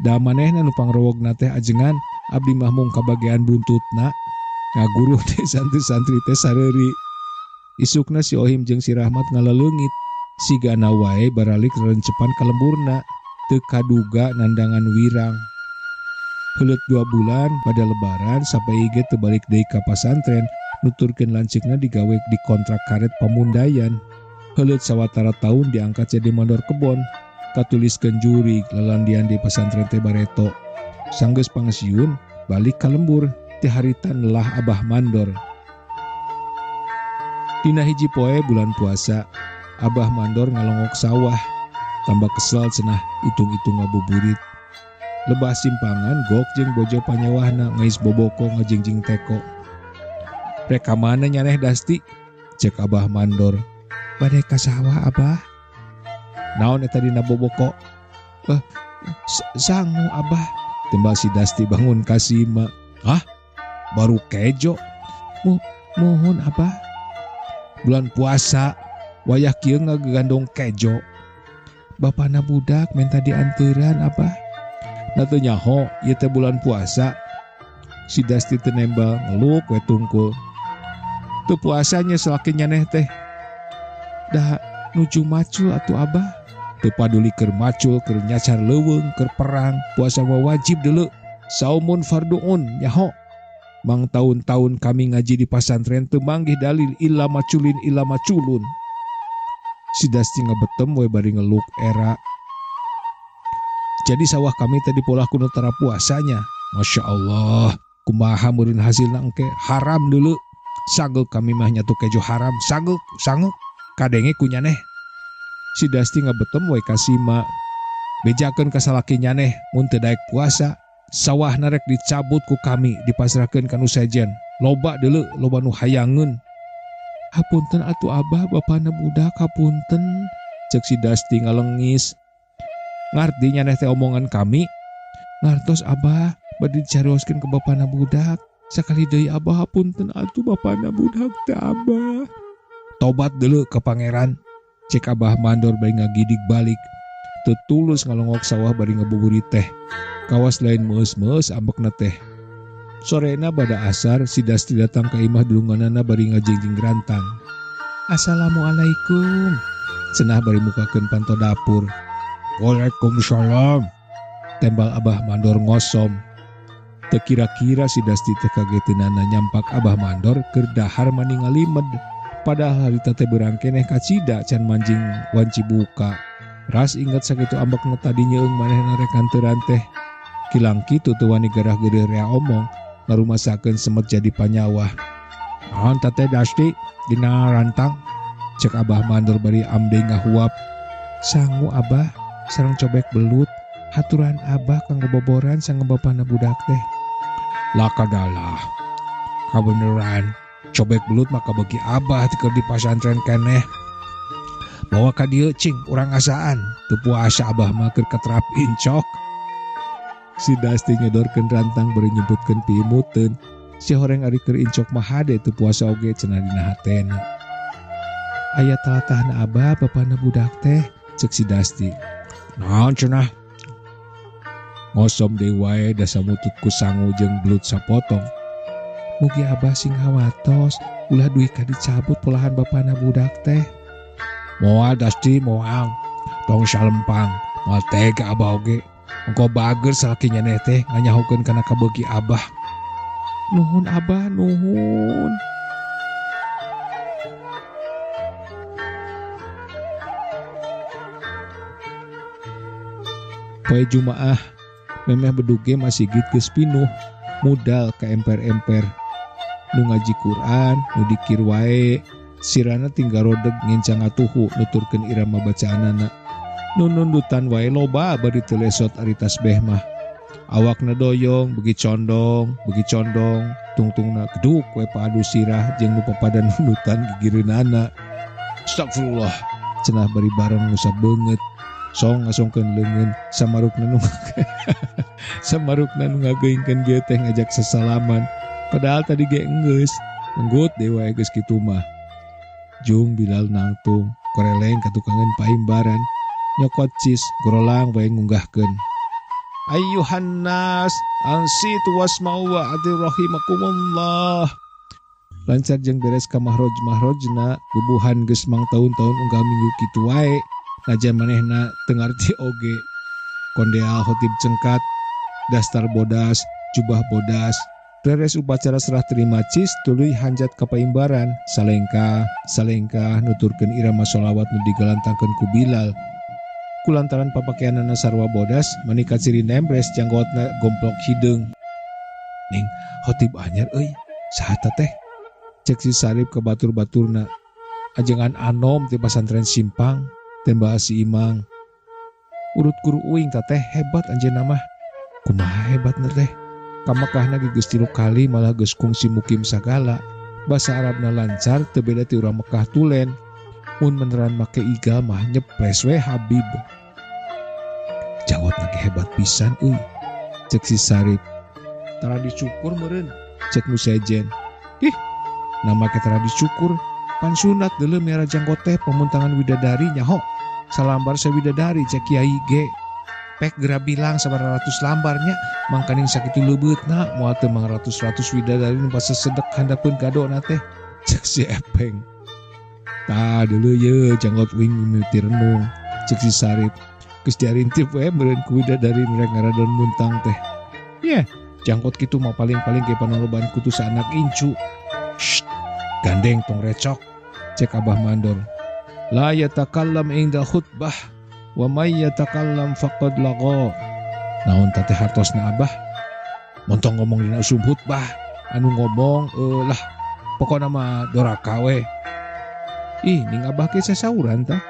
Da manehna nu pangrowogna teh ajengan abdi mah mung kabagean buntutna. Ngaguruh teh santri-santri teh sareuri. Isukna si Ohim jeung si Rahmat ngalaleungit. Sigana wae baralik rencepan ka lemburna. Teu kaduga nandangan wirang. Heuleut 2 bulan pada lebaran sampai ge teu balik deui ka pasantren, nuturkeun lanceukna digawe di kontrak karet pamundayan. Heuleut sawatara taun diangkat jadi mandor kebon, katuliskeun jurig lalandian di pasantren teh bareto. Sanggeus pangsiun balik ka lembur, teh haritan lah Abah Mandor. Dina hiji poe bulan puasa, Abah Mandor ngalongok sawah, tambah kesel cenah itung-itung ngabuburit. Lebah simpangan gok jeung bojo panyawahna ngais boboko ngajingjing teko. Rek ka mana nyaneh Dasti? Cek Abah Mandor. Bade ka sawah Abah. Naon eta dina boboko? Sangu Abah. Tembal si Dasti bangun ka sima. Hah? Baru kejo? Mohon Abah. Bulan puasa wayah kieu ngagandong kejo. Bapana budak minta dianteran Abah. Na teu nyaho ieu teh bulan puasa. Si Dasti teu nembal ngeluk we tungkul. Teu puasanya salaki nyaneh teh. Dah nuju macul atuh Abah. Teu paduli keur macul, keur nyacar leuweung, keur perang, puasa mah wajib deuleu. Saumun farduun nyaho. Mang tahun-tahun kami ngaji di pasantren teu manggih dalil illa maculin illa maculun. Si Dasti ngabetem we bari ngeluk era. Jadi sawah kami tadi polah kuno tara puasanya. Masya Allah, kumaha meureun hasilna engke haram deuleu. Sagel kami mah nyatu kejo haram, sagel, sangu kadenge ku nyaneh. Si Dasti ngabetem we ka sima. Bejakeun ka salaki nyaneh mun teu daek puasa, sawah narek dicabut ku kami dipasrahkeun ka nu sejen. Loba deuleu, loba nu hayangeun. Hapunten atuh Abah, bapana budak hapunten. Ceuk si Dasti ngalengis. Ngarti nyaneh teh omongan kami. Ngartos Abah, bade dicarioskeun ke bapana budak. Sakali deui Abah hapunten atuh bapana budak teh Abah. Tobat deuleu ka pangeran. Cek Abah Mandor bari ngagidig balik. Teu tulus ngalongok sawah bari ngabuburit teh. Kawas lain meus-meus ambekna teh. Sorena bada asar si Dasti datang ka imah dulunganana bari ngajingjing rantang. Assalamualaikum. Cenah bari mukakeun panto dapur. Waalaikumsalam. Tembal Abah Mandor ngosom. Teu kira-kira si Dasti teh kageteunana nyampak Abah Mandor keur dahar mani ngalimed. Padahal harita teh beurang keneh kacida can manjing wanci buka. Ras inget sakitu ambekna tadi nyeung manehna rek nganteran teh. Kilang kitu teu wani gerah geureuh rea omong, ngarumasakeun semet jadi panyawah. Naon teh Dasti dina rantang? Cek Abah Mandor bari amde ngahuap. Sangu Abah sareng cobek belut, haturan Abah kanggo boboran sangu bapana budak teh. Lakadalah, kabeneran cobek belut maka bagi Abah keur di pasantren keneh. Bawa ka dieu cing urang asaan, teu puasa Abah mah keur katerap incok. Si Dasti nyodorkeun rantang bari nyebutkeun piimuteun. Si horeng ari keur incok mah hade teu puasa oge cenah dina hatena. Aya talatahna Abah bapana budak teh, ceuk si Dasti. Naon cenah? Ngosom deui wae da samutut ku sangu jeung belut sapotong. Mugi Abah sing hawatos, ulah duit ka dicabut polahan bapana budak teh. Moal Dasti moal, tong salempang, moal tega Abah oge. Engko bager salaki nyaneh teh nganyahokeun kana kabeuki Abah. Nuhun Abah, nuhun. Poe Jumaah memeh beduge masigit geus pinuh, mudal ka emper-emper. Nu ngaji Quran, nu dikir wae, sirana tinggal rodeg ngencang atuhu nuturkeun irama bacaanana. Nu nundutan wae loba bari teu lesot ari tasbeh mah. Awakna doyong, beuki condong, tungtungna geduk we paadu sirah jeung nu papadan nundutan gigireunana. Astagfirullah, cenah bari bareng ngusap beungeut. Song ngasongkeun leungeun samarukna nu samarukna nu ngageuingkeun dieu teh ngajak sesalaman. Padahal tadi ge enggeus, enggut deui wae geus kitu mah. Jung Bilal nangtung, koreleng katukangan paimbaran, nyokot cis gorolang wae ngunggahkeun. Ayyuhan nas, ansitu wasma'u wa ati rahimakumullah. Lancar jeung beres ka mahroj-mahrojna bubuhan geus mang taun-taun unggal minggu kitu wae. Najan manehna teu ngarti oge. Kondeal khotib cengkat, dastar bodas, jubah bodas. Beres upacara serah terima cis tuluy hanjat ka paimbaran, salengkah salengkah nuturkeun irama sholawat nu digalantangkeun ku Bilal. Kulantaran papakeanana sarua bodas, mani kaciri nembres janggotna gomplok hideung. Ning, khotib anyar euy, saha teh? Cek si Sarip ke batur-baturna. Ajengan anom ti pasantren Simpang, tembak si Imang. Urut guru uing teh hebat anjeunna mah. Kumaha hebatna teh? Ka Mekahna ge geus 3 kali malah geus kungsi mukim sagala. Basa Arabna lancar teu beda ti urang Mekah tulen. Mun beneran make igal mah nyeples we Habib. Jangotna ge hebat pisan euy. Cek si Sarip. Tara dicukur meureun, cek nu sejen. Ih, nama ke tara dicukur, pan sunat deuleu merah janggot teh pemuntangan widadari nyaho. Salambar sawidadari cek kiai ge. Pek geura bilang sabaraha ratus lambarnya, mangkaning sakitu leubeutna moal teu mangratus-ratus widadari nu pasesedek handapeun gadona teh. Cek si Epeng. Tah deuleu ye janggot uing mimiti renung, cek si Sarip. Geus diarintip we meureun ku widadari nu rek ngaradon muntang teh. Ye, janggot kitu mah paling-paling ge panoloban kutu saanak incu. Shh, gandeng tong recok, cek Abah Mandor. La yatakallam inda khutbah wa may yatakallam faqad laga. Naon teh hartosna Abah? Montong ngomong dina usum khutbah, anu ngomong lah pokona mah doraka we. Ih, ning Abah ke sasauran tah.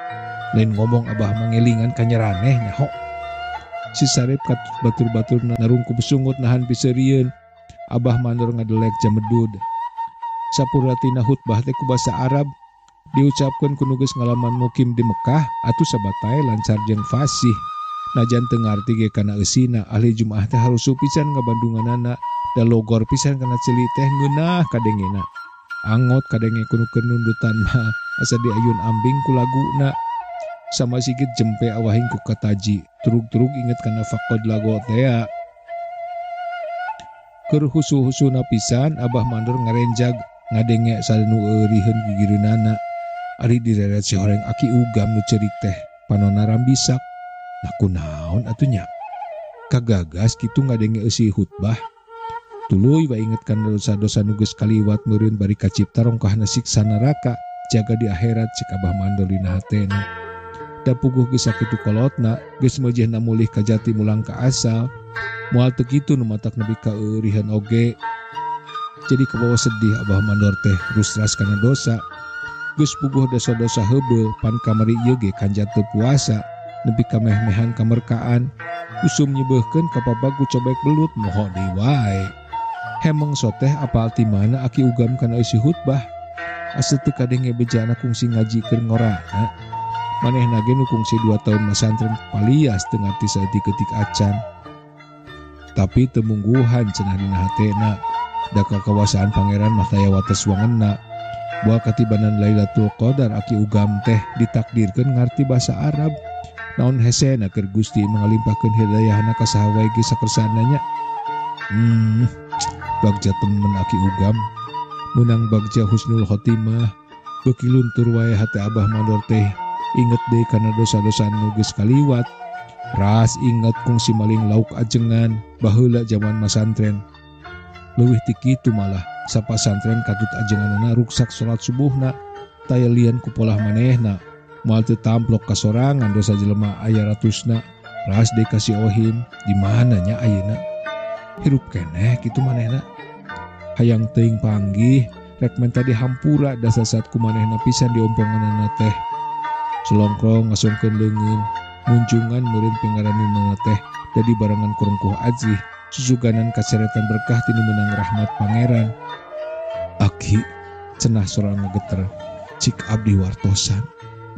Lain ngomong Abah mangelingan ka nyeraneh nyaho. Si Sarip katut batur-batur narungkup sungut nahan piseurieun. Abah Mandor ngadelek jamedud. Sapuratina khutbah teh ku basa Arab diucapkeun ku nu geus ngalaman mukim di Mekah atuh sabatae lancar jeung fasih. Najan teu ngarti ge kana eusina ahli Jumaah teh harusuh pisan ngabandunganana da logor pisan kana ceuli teh ngeunah kadengena. Angot kadenge ku nu keur nundutan mah asa diayun ambing ku laguna. Sama sikit jempe awahing ku kataji, turug-turug inget kana faqad lago tea. Keur husu-husuna pisan Abah Mandor ngarenjag ngadenge sadanu euriheun gigireunana. Ari direret si horeng aki ugam nu ceurik teh panona rambisak. Nah kunaon atuh nya? Kagagas kitu ngadenge eusi khutbah. Tuluy wae inget kana dosa-dosa nu geus kaliwat meureun bari kacipta rongkahna siksa neraka jaga di akhirat cek Abah Mandor dina hatena. Da puguh geus sakitu kolotna geus meujehna mulih ka jati mulang ka asal. Moal teu kitu nu matak nepi ka euriheun oge. Jadi kabawa sedih Abah Mandor teh rusras kana dosa. Geus puguh dosa-dosa heubeul pan kamari ieu ge kanjat teu puasa nepi ka meh-mehan kamerkaan. Usum nyebeuhkeun ka papagu cobek belut moho deui wae. Hemeng soteh apal ti mana aki ugam kana eusi khutbah. Asa teu kadenge bejana kungsi ngaji keur ngorana. Manehna ge nu kungsi 2 tahun masantren palias teu ngarti saeutik-eutik acan. Tapi teu mungguhan cenah dina hatena. Da kakawasaan pangeran mah taya wates wangenna. Buah katibanan Lailatul Qadar aki ugam teh ditakdirkeun ngarti basa Arab. Naon hesena keur Gusti mangalimpahkeun hidayahna ka saha wae ge sakersana nya. Bagja temen aki ugam meunang bagja husnul khotimah. Beuki luntur wae hate Abah Mandor teh inget deui kana dosa-dosa nu geus kaliwat. Ras inget kungsi maling lauk ajengan baheula jaman masantren. Leuwih ti kitu malah sapasantren katut ajenganana ruksak salat subuhna taya lian ku polah manehna. Moal teu tamplok ka sorangan dosa jelema aya ratusna. Ras deui ka si Ohim di mana nya ayeuna? Hirup keneh kitu manehna. Hayang teuing panggih rek menta dihampura dasasat ku manehna pisan diomponganana teh. Selongkrong ngasongkeun leungeun munjungan meureun pingaraneunana teh dadi barengan kurengkuh ajih susuganan kaseretan berkah tinu meunang rahmat pangeran. Aki cenah sorang ngageter cik abdi wartosan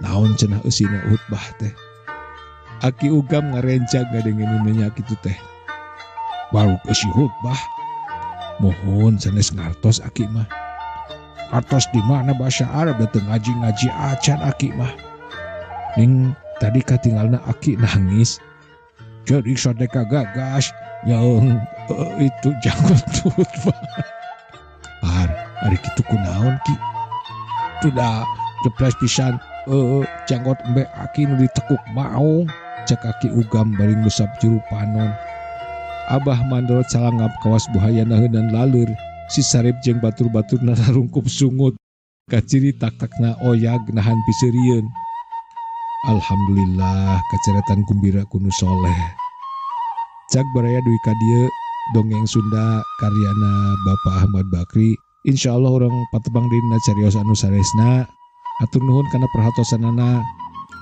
naon cenah eusina khutbah teh. Aki ugam ngarencag ngadenge nu nanya kitu teh. Baru eusi khutbah. Mohon sanes ngartos aki mah. Ngartos di mana bahasa Arab da teu ngaji-ngaji acan aki mah. Ning tadi katinggalna aki nangis. Jadi sadeka gagas nyaung itu janggut khutbah. Par, Ari kitu kunaon Ki? Sudah jeples pisan. Janggot embe aki nu ditekuk maung. Cek aki Ugam bari ngusap juru panon. Abah Mandor calangap kawas buhaya naheunan laleur. Si Sarip jeung batur-baturna narungkup sungut. Kaciri tak-takna oyag nahan piseurieun. Alhamdulillah kaceretan gumbira ku nu soleh. Cak baraya dugi ka dieu dongeng Sunda karyana Bapak Ahmad Bakri. Insyaallah urang patepang dina carios anu saresna. Hatur nuhun kana perhatosanana.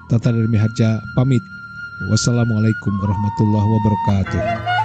Tata Darmi Harja pamit. Wassalamualaikum warahmatullahi wabarakatuh.